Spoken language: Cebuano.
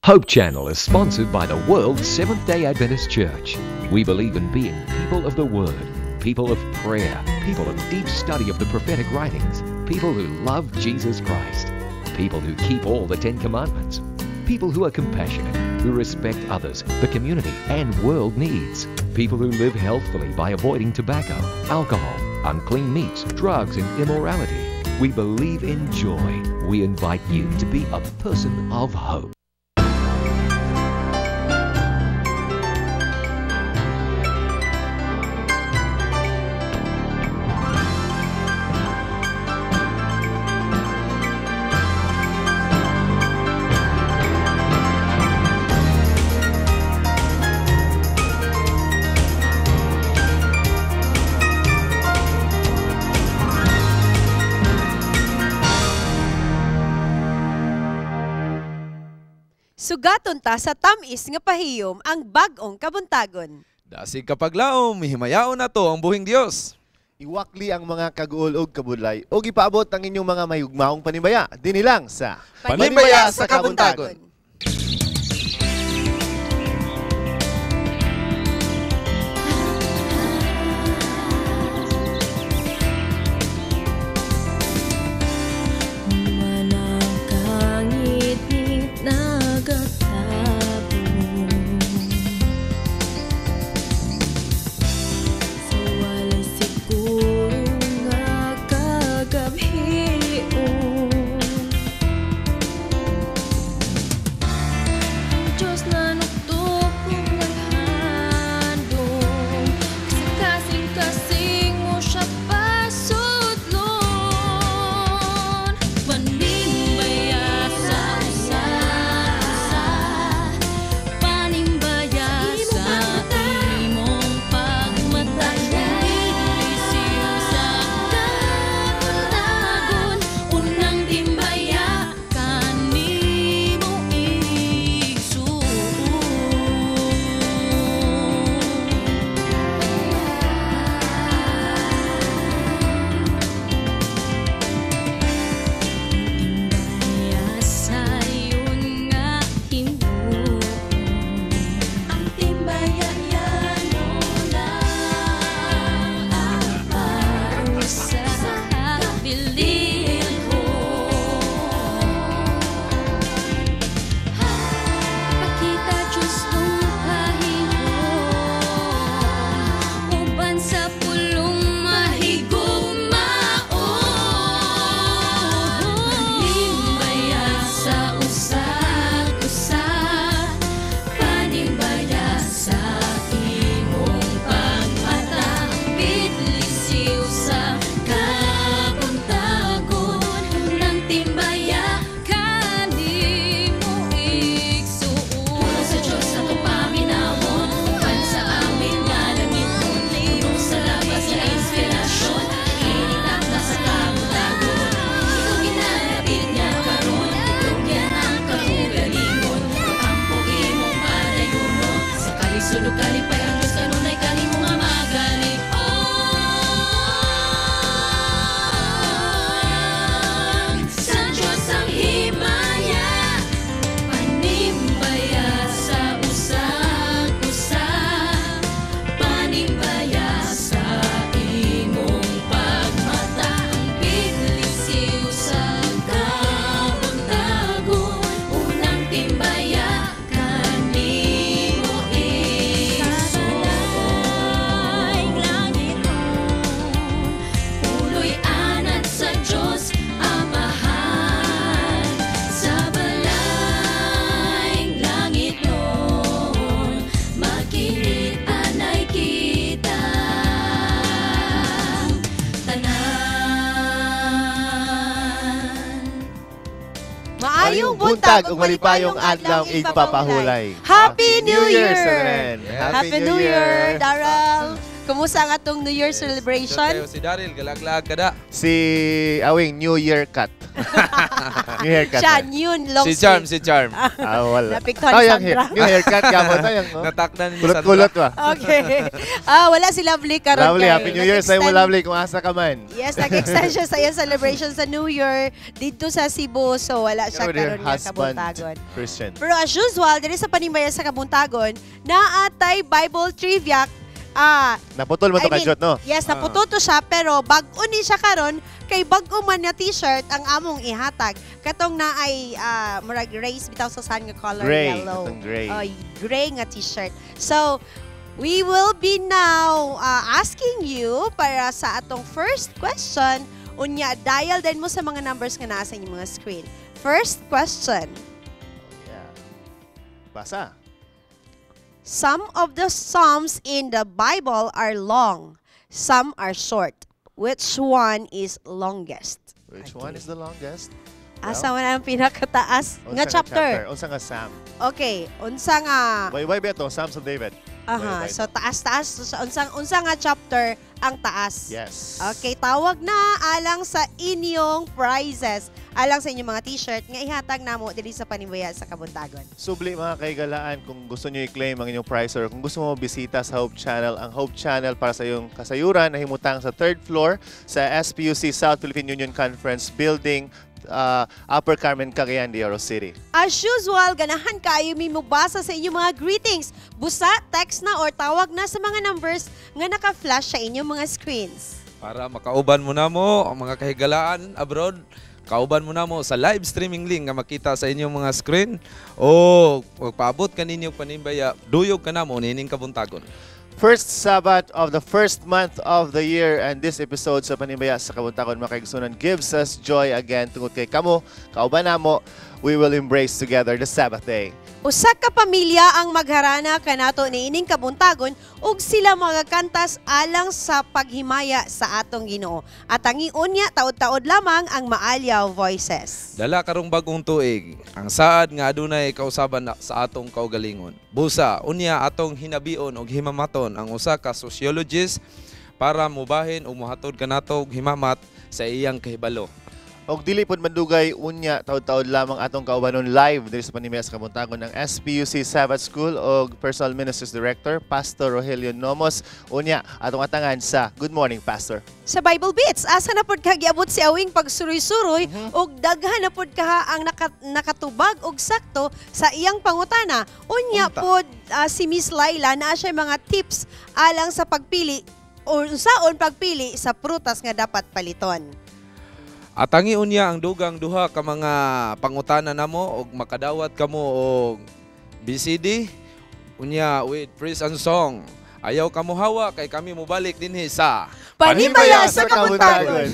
Hope Channel is sponsored by the World Seventh-day Adventist Church. We believe in being people of the Word, people of prayer, people of deep study of the prophetic writings, people who love Jesus Christ, people who keep all the Ten Commandments, people who are compassionate, who respect others, the community, and world needs, people who live healthfully by avoiding tobacco, alcohol, unclean meats, drugs, and immorality. We believe in joy. We invite you to be a person of hope. Sugaton ta sa tamis nga pahiyom ang bag-ong kabuntagon. Dasig kapaglaom, himayaon na to ang buhing Dios. Iwakli ang mga kaguol og kabudlay og ipaabot ang inyong mga mahigugmaong panimbaya dinhi lang sa Panimbaya sa Kabuntagon. Manangkangitngit nagatabo sa walay siguro nga kagabhion. Ang Diyos na nuktok kung naghandom sa kasing-kasing mo siya pasudlon. Panimbaya sa usa-usa, panimbaya sa imong pagmata, Lisiw sa kabuntagon, unang timbaya kanimo igsuon. Timbaya sayon nga himuon, ang timbaya mo lang ang sa kabilinhon. Pakita Diyos nung pahiyon, uban sa pulong mahigugmaon. Panimbaya sa usag-usa, panimbaya sa imong pagmata, Bidlisiw sa kabuntagon, unang timbaya kanimo igsuon. Pulong sa Diyos atong paminawon, uban sa awit nga langiton, puno sa labas nga inspirasyon, initak na sa kabuntagon. Ikaw ginalapit niya karon, itugyan ang kaugalingon, pag-ampo imong padayunon, sa kalisod ug kalipay ang Diyos kanunay kanimo nga magalig-on. Sa Diyos ang himaya, panimbaya sa usag-usa, panimbaya sa imong pagmata, ang bidlisiw sa kabuntagon, unang timbaya kanimo igsuon. Puloy anad sa Diyos Amahan, sa balayng langit nun, makiit-anay kita tanan. Maayong Maayong buntag buntag ug malipayong adlaw igpapahulay. Happy New Year! Seren. Happy New Year, Daryl! Kumusta ang atong New Year Yes. celebration? Kayo, si Daryl, galaglag kada. Si Awing, New Year cut. New haircut. Siya, Man. new long Si Charm, sleeve. si Charm. Ah, wala. Napiktuhan ni Tayang Sandra. new haircut kamo tayang. Oh. Natakdan ni Sandra. Kulot-kulot ba? Okay. Ah, wala si Lovely karon Lovely, kay Happy New Year sa imo, Lovely, kung asa ka man. Yes, nag-extend siya sa iyang celebration sa New Year dito sa Cebu. So wala siya With her karon nga husband, kabuntagon. Christian. Pero as usual, diri sa Panimbaya sa Kabuntagon, naatay Bible trivia. Ah, Naputol mo to I mean, ka Jot, no? Yes, naputol to siya pero bag-o ni siya karon kay bag-o man nga t-shirt ang among ihatag. Katong na ay murag race bitaw sa sun nga color Gray. yellow. Katong gray. Oh, gray nga t-shirt. So, we will be now asking you para sa atong first question. Unya, dial din mo sa mga numbers nga naa sa inyong mga screen. First question. Yeah. Basa. Some of the Psalms in the Bible are long. Some are short. Which one is longest? Which one is the longest? Asa man ang pinakataas Unsa nga chapter? Unsa nga Psalm? Okay, unsa nga Way ba to? Psalms of David. Aha, Way, way. So taas-taas sa unsa nga chapter ang taas. Yes. Okay, tawag na alang sa inyong prizes, alang sa inyong mga t-shirt nga ihatag namo diri sa Panimbaya sa Kabuntagon. Subli, mga kahigalaan, kung gusto nyo i-claim ang inyong prize or kung gusto mo bisita sa Hope Channel, ang Hope Channel para sa iyong kasayuran nahimutang sa third floor sa SPUC South Philippine Union Conference Building, Upper Carmen, Cagayan de Oro City. As usual, ganahan kaayo mi mobasa sa inyong mga greetings. Busa, text na or tawag na sa mga numbers nga naka-flash sa inyong mga screens. Para makauban mo na mo ang mga kahigalaan abroad, kauban mo na mo sa live streaming link nga makita sa inyong mga screen o pagpaabot kaninyo panimbaya, duyog ka na mo nining kabuntagon. First Sabbath of the first month of the year, and this episode sa Panimbaya sa Kabuntagon, mga kaigsunan, gives us joy again tungod kay kamo, kauban namo, we will embrace together the Sabbath day. Usa ka pamilya ang magharana kanato niining kabuntagon ug sila magakantas alang sa paghimaya sa atong Ginoo. At ang unya taod-taod lamang ang Maalyaw Voices. Dala karong bagong tuig, ang saad nga adunay kausaban na sa atong kaugalingon. Busa, unya atong hinabion og himamaton ang usa ka sociologist para mubahin o muhatod kanato og himamat sa iyang kahibalo. Og dili pod mandugay unya, taod-taod lamang atong kaubanon live diri sa Panimbaya sa Kabuntagon ng SPUC Sabbath School og Personal Ministries Director, Pastor Rogelio Nomos. Unya atong atangan sa Good Morning, Pastor. Sa Bible Beats, asa na pod ka giabot si Awing pagsuroy-suroy ug daghan na pod kaha ang nakatubag og sakto sa iyang pangutana. Unya Unta. pod si Miss Laila naa siya mga tips alang sa pagpili o unsaon pagpili sa prutas nga dapat paliton. Atangi unya ang dugang duha ka mga pangutana namo og makadawat kamo og BCD unya with praise and song. Ayaw kamo hawa kay kami mobalik dinhi sa Panimbaya sa Kabuntagon.